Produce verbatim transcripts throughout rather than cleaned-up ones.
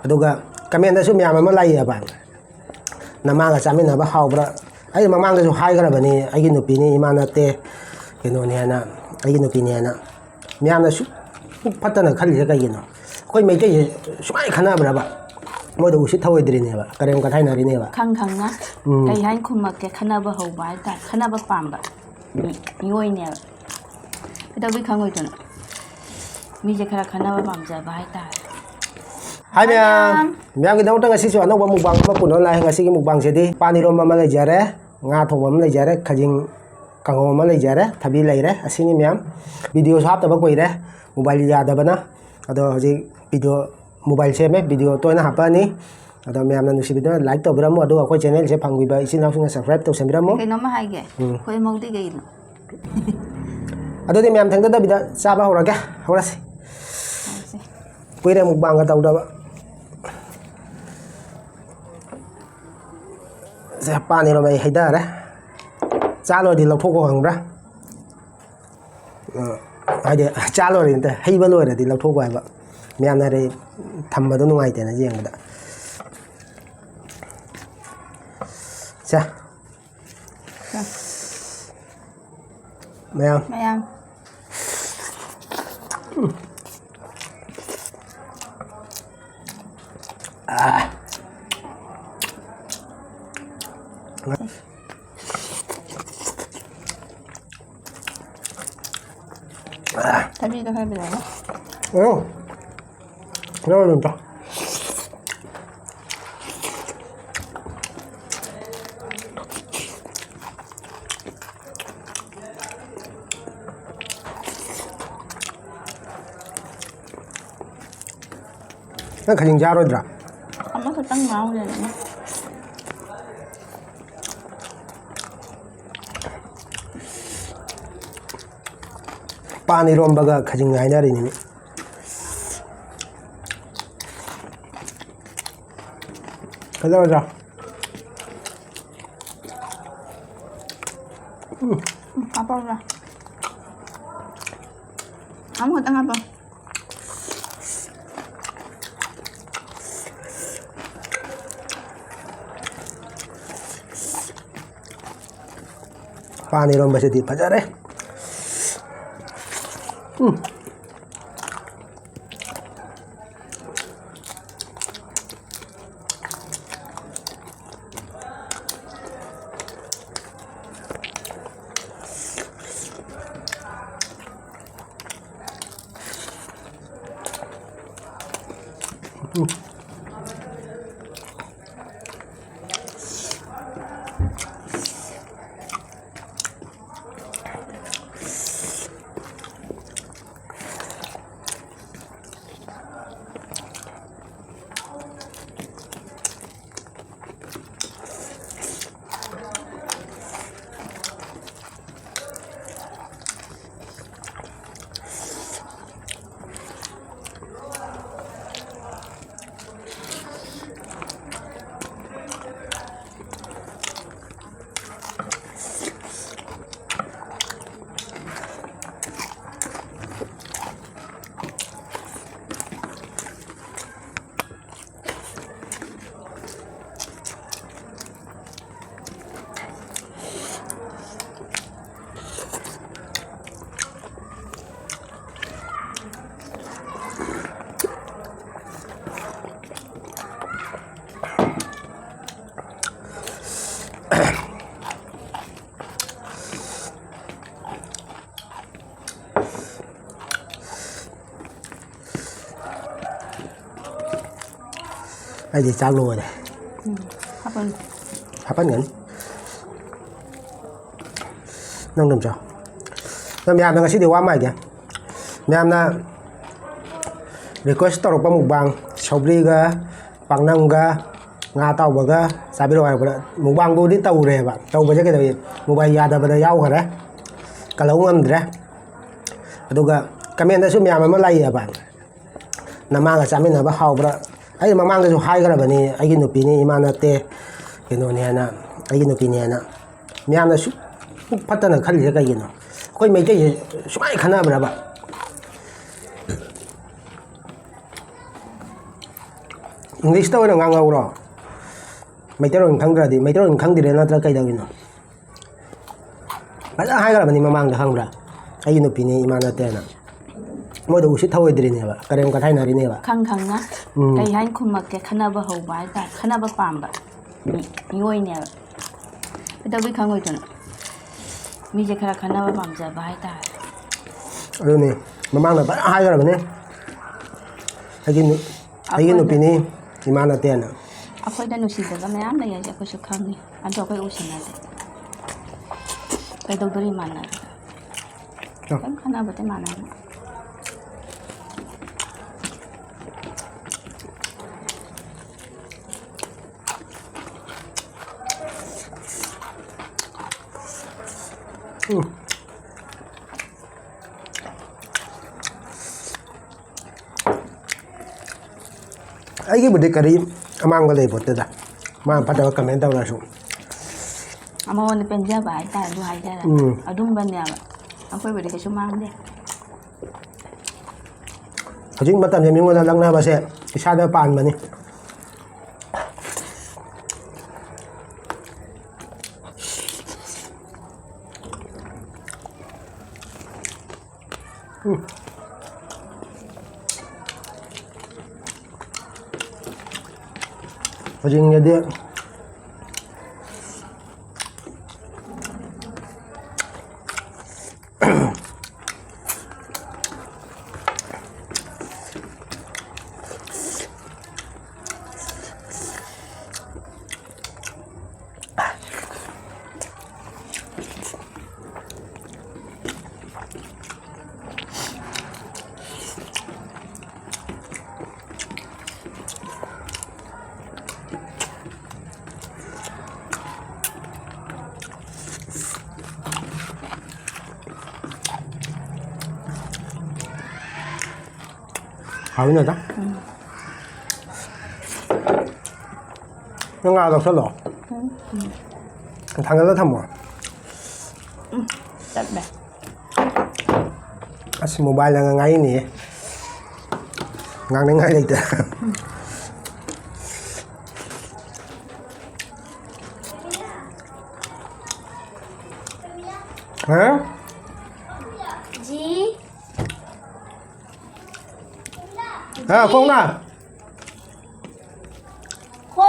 ꯑꯗꯨꯒ comment ꯇꯁꯨ ꯃꯌꯥꯝ ꯑꯃ ꯂꯥꯛꯏꯑꯕ, "ꯅꯃꯥꯒ ꯆꯥꯃꯤꯟꯅꯕ ꯍꯥꯎꯕ꯭ꯔꯥ?" ꯑꯩ ꯃꯃꯥꯡꯗꯁꯨ ꯍꯥꯏꯈ꯭ꯔꯕꯅꯤ, "ꯑꯩꯒꯤ ꯅꯨꯄꯤꯅꯤ, ꯏꯃꯥ ꯅꯠꯇꯦ, ꯀꯩꯅꯣꯅꯦꯅ, ꯑꯩꯒꯤ ꯅꯨꯄꯤꯅꯦꯅ"꯫ ꯃꯌꯥꯝꯅ ꯁꯨꯛ ꯄꯨꯛ ꯐꯠꯇꯅ ꯈꯜꯂꯤꯁꯦ ꯀꯩꯒꯤꯅꯣ? ꯑꯩꯈꯣꯏ ꯃꯩꯇꯩꯁꯦ ꯁꯨꯃꯥꯏꯅ ꯈꯟꯅꯕ꯭ꯔꯕ? ꯃꯣꯏꯗ ꯎꯁꯤꯠ ꯊꯑꯣꯏꯗ꯭ꯔꯤꯅꯦꯕ, ꯀꯔꯦꯝ ꯀꯊꯥꯏꯅꯔꯤꯅꯦꯕ꯫ ꯈꯪ ꯈꯪꯅ ꯎꯝ꯫ ꯀꯩ ꯍꯥꯏꯅ ꯈꯨꯝꯃꯛꯀꯦ? ꯈꯟꯅꯕ ꯍꯧꯕ ꯍꯥꯏꯇꯥꯔꯦ, ꯈꯟꯅꯕ ꯄꯥꯝꯕ ꯃꯤ-, ꯃꯤꯑꯣꯏꯅꯦꯕ꯫ ꯀꯩꯗꯧꯕꯩ ꯈꯪꯉꯣꯏꯗꯣꯏꯅꯣ? ꯃꯤꯁꯦ ꯈꯔ ꯈꯟꯅꯕ ꯄꯥꯝꯖꯕ ꯍꯥꯏꯇꯥꯔꯦ꯫ ꯍꯥꯏ ꯃꯌꯥꯝ꯫ ꯃꯌꯥꯝꯒꯤꯗꯃꯛꯇ ꯉꯁꯤꯁꯨ ꯑꯅꯧꯕ mukbang ꯑꯃ ꯄꯨꯅꯕ ꯂꯥꯛꯑꯦ꯫ ꯉꯁꯤꯒꯤ mukbangꯁꯤꯗꯤ ꯄꯥꯟ ꯏꯔꯣꯝꯕ ꯑꯃ ꯂꯩꯖꯔꯦ, ꯉꯥ ꯊꯣꯡꯕ ꯑꯃ ꯂꯩꯖꯔꯦ, ꯈꯖꯤꯡ ꯀꯥꯡꯍꯧ ꯑꯃ ꯂꯩꯖꯔꯦ, ꯊꯕꯤ ꯂꯩꯔꯦ꯫ ꯑꯁꯤꯅꯤ ꯃꯌꯥꯝ꯫ Videoꯁꯨ ꯍꯥꯞꯇꯕ ꯀꯨꯏꯔꯦ, mobile ꯌꯥꯗꯕꯅ꯫ ꯑꯗꯣ ꯍꯧꯖꯤꯛ video, mobile ꯁꯦꯝꯃꯦ, video ꯇꯣꯏꯅ ꯍꯥꯞꯄꯛꯑꯅꯤ꯫ ꯑꯗꯣ ꯃꯌꯥꯝꯅ ꯅꯨꯡꯁꯤꯕꯤꯗꯨꯅ like ꯇꯧꯕꯤꯔꯝꯃꯨ, ꯑꯗꯨꯒ ꯑꯩꯈꯣꯏ channelꯁꯦ ꯐꯪꯕꯤꯕ ꯏꯆꯤꯟ ꯏꯅꯥꯎꯁꯤꯡꯅ subscribe ꯇꯧꯁꯟꯕꯤꯔꯝꯃꯨ꯫ ꯀꯩꯅꯣꯝꯃ ꯍꯥꯏꯒꯦ, ꯎꯝ꯫ ꯑꯩꯈꯣꯏ ꯃꯧꯗꯤ ꯀꯩꯅꯣ? ꯑꯗꯨꯗꯤ ꯃꯌꯥꯝ ꯊꯦꯡꯊꯗꯕꯤꯗ ꯆꯥꯕ ꯍꯧꯔꯒꯦ, ꯍꯧꯔꯁꯤ꯫ ꯍꯧꯔꯁꯤ꯫ ꯀꯨꯏꯔꯦ mukbangꯒ ꯇꯧꯗꯕ꯫ ꯁꯦ, ꯄꯥꯟ ꯏꯔꯣꯝꯕ ꯑꯩ ꯍꯩꯊꯔꯦ꯫ ꯆꯥ ꯂꯣꯏꯔꯗꯤ ꯂꯧꯊꯣꯛꯀꯣ, ꯈꯪꯕ꯭ꯔꯥ? ꯑ, ꯍꯥꯏꯗꯤ, ꯆꯥ ꯂꯣꯏꯔꯗꯤ ꯅꯠꯇꯦ, ꯍꯩꯕ ꯂꯣꯏꯔꯗꯤ ꯂꯧꯊꯣꯛꯀꯣ ꯍꯥꯏꯕ꯫ ꯃꯌꯥꯝꯅ ꯔꯦ-, ꯊꯝꯕꯗꯣ ꯅꯨꯡꯉꯥꯏꯇꯦꯅ ꯌꯦꯡꯕꯗ꯫ ꯁꯦ꯫ ꯁꯦ꯫ ꯃꯌꯥꯝ꯫ ꯃꯌꯥꯝ꯫ ꯑꯥ꯫ ꯊꯕꯤꯗꯣ ꯈꯔ ꯄꯤꯔꯛꯑꯣ꯫ ꯎꯝ꯫ ꯂꯧꯔꯨꯅꯨꯗ꯫ ꯅꯪ ꯈꯖꯤꯡ ꯆꯥꯔꯣꯏꯗ꯭ꯔꯥ? ꯑꯃꯈꯛꯇꯪ ꯉꯥꯎꯔꯦꯅꯦ꯫ ꯄꯥꯟ ꯏꯔꯣꯝꯕꯒ ꯈꯖꯤꯡ ꯍꯥꯏꯅꯔꯤꯅꯤꯅꯦ꯫ ꯀꯩꯗꯧꯔꯖꯥ? ꯎꯝ꯫ ꯎꯝ, ꯍꯥꯞꯄꯛꯎꯔꯥ? ꯑꯃꯈꯛꯇꯪ ꯍꯥꯞꯄꯣ꯫ ꯄꯥꯟ ꯏꯔꯣꯟꯕꯁꯤꯗꯤ ꯐꯖꯔꯦ꯫ ꯎꯝ꯫ ꯑꯩꯗꯤ ꯆꯥꯛ ꯂꯣꯏꯔꯦ꯫ ꯎꯝ, ꯍꯥꯞꯄꯅꯤ꯫ ꯍꯥꯞꯄꯟꯒꯅꯤ꯫ ꯅꯪ ꯑꯗꯨꯝ ꯆꯥꯎ꯫ ꯑꯗꯣ ꯃꯌꯥꯝꯅ ꯉꯁꯤꯗꯤ ꯋꯥ ꯃꯥꯏꯒꯦ꯫ ꯃꯌꯥꯝꯅ request ꯇꯧꯔꯛꯄ mukbang, ꯁꯧꯒ꯭ꯔꯤꯒ ꯄꯥꯛꯅꯝꯒ ꯉꯥ ꯑꯇꯥꯎꯕꯒ ꯆꯥꯕꯤꯔꯛꯑꯣ ꯍꯥꯏꯔꯛꯄꯗ mukbangꯕꯨꯗꯤ ꯇꯧꯔꯦꯕ꯫ ꯇꯧꯕꯁꯦ ꯀꯩꯗꯧꯏ? Mobile ꯌꯥꯗꯕꯗ ꯌꯥꯎꯈꯔꯦ, ꯀꯜꯍꯧ ꯉꯝꯗ꯭ꯔꯦ꯫ ꯑꯗꯨꯒ commentꯗꯁꯨ ꯃꯌꯥꯝ ꯑꯃ ꯂꯥꯛꯏꯑꯕ, "ꯅꯃꯥꯒ ꯆꯥꯃꯤꯟꯅꯕ ꯍꯥꯎꯕ꯭ꯔꯥ?" ꯑꯩ ꯃꯃꯥꯡꯗꯁꯨ ꯍꯥꯏꯈ꯭ꯔꯕꯅꯤ, "ꯑꯩꯒꯤ ꯅꯨꯄꯤꯅꯤ, ꯏꯃꯥ ꯅꯠꯇꯦ, ꯀꯩꯅꯣꯅꯦ" ꯍꯥꯏꯅ, "ꯑꯩꯒꯤ ꯅꯨꯄꯤꯅꯤ" ꯍꯥꯏꯅ꯫ ꯃꯌꯥꯝꯅ ꯁꯨꯛ ꯐꯠꯇꯅ ꯈꯜꯂꯤꯁꯦ ꯀꯩꯒꯤꯅꯣ? ꯑꯩꯈꯣꯏ ꯃꯩꯇꯩꯁꯦ ꯁꯨꯃꯥꯏꯅ ꯈꯟꯅꯕ꯭ꯔꯕ? Englishꯇ ꯑꯣꯏꯅ ꯉꯥꯡꯍꯧꯔꯣ꯫ ꯃꯩꯇꯩꯂꯣꯟ ꯈꯪꯗ꯭ꯔꯗꯤ, ꯃꯩꯇꯩꯂꯣꯟ ꯈꯪꯗ꯭ꯔꯤꯔꯥ ꯅꯠꯇ꯭ꯔꯒ ꯀꯩꯗꯧꯔꯤꯅꯣ? ꯐꯖꯅ ꯍꯥꯏꯈ꯭ꯔꯕꯅꯤ ꯃꯃꯥꯡꯗ, ꯈꯪꯕ꯭ꯔꯥ? "ꯑꯩꯒꯤ ꯅꯨꯄꯤꯅꯤ, ꯏꯃꯥ ꯅꯠꯇꯦꯅ"꯫ ꯃꯣꯏꯗ ꯎꯁꯤꯠ ꯊꯧꯑꯣꯏꯗ꯭ꯔꯤꯅꯦꯕ, ꯀꯔꯦꯝ ꯀꯊꯥꯏꯅꯔꯤꯅꯦꯕ꯫ ꯈꯪ ꯈꯪꯅ ꯎꯝ꯫ ꯀꯩ ꯍꯥꯏꯅ ꯈꯨꯝꯃꯛꯀꯦ? ꯈꯟꯅꯕ ꯍꯧꯕ ꯍꯥꯏꯇꯥꯔꯦ, ꯈꯟꯅꯕ ꯄꯥꯝꯕ ꯃꯤ-, ꯃꯤꯑꯣꯏꯅꯦꯕ꯫ ꯀꯩꯗꯧꯕꯩ ꯈꯪꯉꯣꯏꯗꯣꯏꯅꯣ? ꯃꯤꯁꯦ ꯈꯔ ꯈꯟꯅꯕ ꯄꯥꯝꯖꯕ ꯍꯥꯏꯇꯥꯔꯦ꯫ ꯑꯗꯨꯅꯤ, ꯃꯃꯥꯡꯗ ꯐꯖꯅ ꯍꯥꯏꯈ꯭ꯔꯕꯅꯦ, "ꯑꯩꯒꯤ ꯅꯨ-, ꯑꯩꯒꯤ ꯑꯩꯈꯣꯏꯗ ꯅꯨꯄꯤꯅꯤ, ꯏꯃꯥ ꯅꯠꯇꯦꯅ"꯫ ꯑꯩꯈꯣꯏꯗ ꯅꯨꯡꯁꯤꯗꯕ ꯃꯌꯥꯝ ꯂꯩ ꯍꯥꯏꯁꯦ ꯑꯩꯈꯣꯏꯁꯨ ꯈꯪꯉꯤ, ꯑꯗꯣ ꯑꯩꯈꯣꯏ ꯎꯁꯤꯟꯅꯗꯦ꯫ ꯀꯩꯗꯧꯗꯣꯔꯤ ꯃꯥꯟꯅꯔꯒ? ꯆꯣ꯫ ꯀꯩꯝ ꯈꯟꯅꯕꯗꯤ ꯃꯥꯟꯅꯔꯣꯏ꯫ ꯎꯝ꯫ ꯑꯩꯒꯤꯕꯨꯗꯤ ꯀꯔꯤ ꯑꯃꯥꯡꯕ ꯂꯩꯄꯣꯠꯇꯦꯗ, ꯃꯥꯅ ꯐꯠꯇꯕ comment ꯇꯧꯔꯁꯨ꯫ ꯃꯉꯣꯟꯗ ꯄꯦꯟꯖꯕ ꯍꯥꯏꯇꯥꯔꯦ, ꯑꯗꯨ ꯍꯥꯏꯇꯥꯔꯦ꯫ ꯎꯝ꯫ ꯑꯗꯨꯝꯕꯅꯦꯕ꯫ ꯑꯩꯈꯣꯏꯕꯨꯗꯤ ꯀꯩꯁꯨ ꯃꯥꯡꯗꯦ꯫ ꯍꯧꯖꯤꯛ ꯃꯇꯝꯁꯦ ꯃꯤꯉꯣꯟꯗ ꯂꯛꯅꯕꯁꯦ ꯏꯁꯥꯗ ꯄꯥꯟꯕꯅꯤ꯫ ꯎꯝ꯫ ꯍꯧꯖꯤꯛꯅꯗꯤ ꯍꯥꯎꯅꯗ꯫ ꯎꯝ꯫ ꯅꯪ ꯉꯥ ꯂꯧꯁꯜꯂꯣ꯫ ꯎꯝ, ꯎꯝ꯫ ꯊꯥꯡꯒꯠꯂ ꯊꯝꯃꯣ꯫ ꯎꯝ, ꯇꯠꯂꯦ꯫ ꯑꯁ, mobile ꯅ ꯉꯥꯡꯉꯤꯅꯦ꯫ ꯉꯥꯡꯅꯤꯡꯉꯥꯏ ꯂꯩꯇꯦ꯫ ꯎꯝ꯫ ꯍꯥ? ꯖꯤ꯫ ꯍꯥ, ꯈꯣꯡꯅ? ꯈꯣ꯫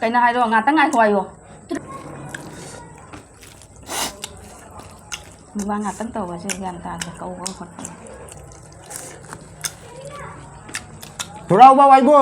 ꯀꯩꯅꯣ ꯍꯥꯏꯔꯣ, ꯉꯥꯛꯇꯪ ꯉꯥꯏꯈꯣ ꯍꯥꯏꯌꯣ꯫ ꯃꯤꯋꯥ ꯉꯥꯛꯇꯪ ꯇꯧꯕꯁꯦ ꯒ꯭ꯌꯥꯟ ꯇꯥꯗꯦ, ꯀꯧꯕ ꯈꯣꯠꯄ꯫ ꯄꯨꯔꯥꯎꯕ ꯋꯥꯏꯕꯣ꯫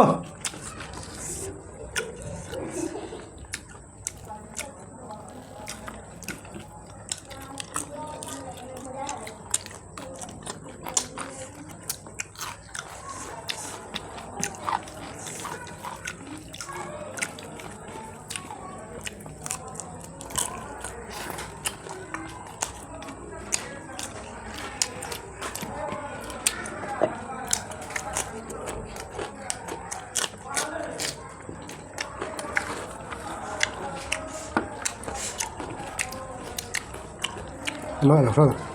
Hello, hello, hello.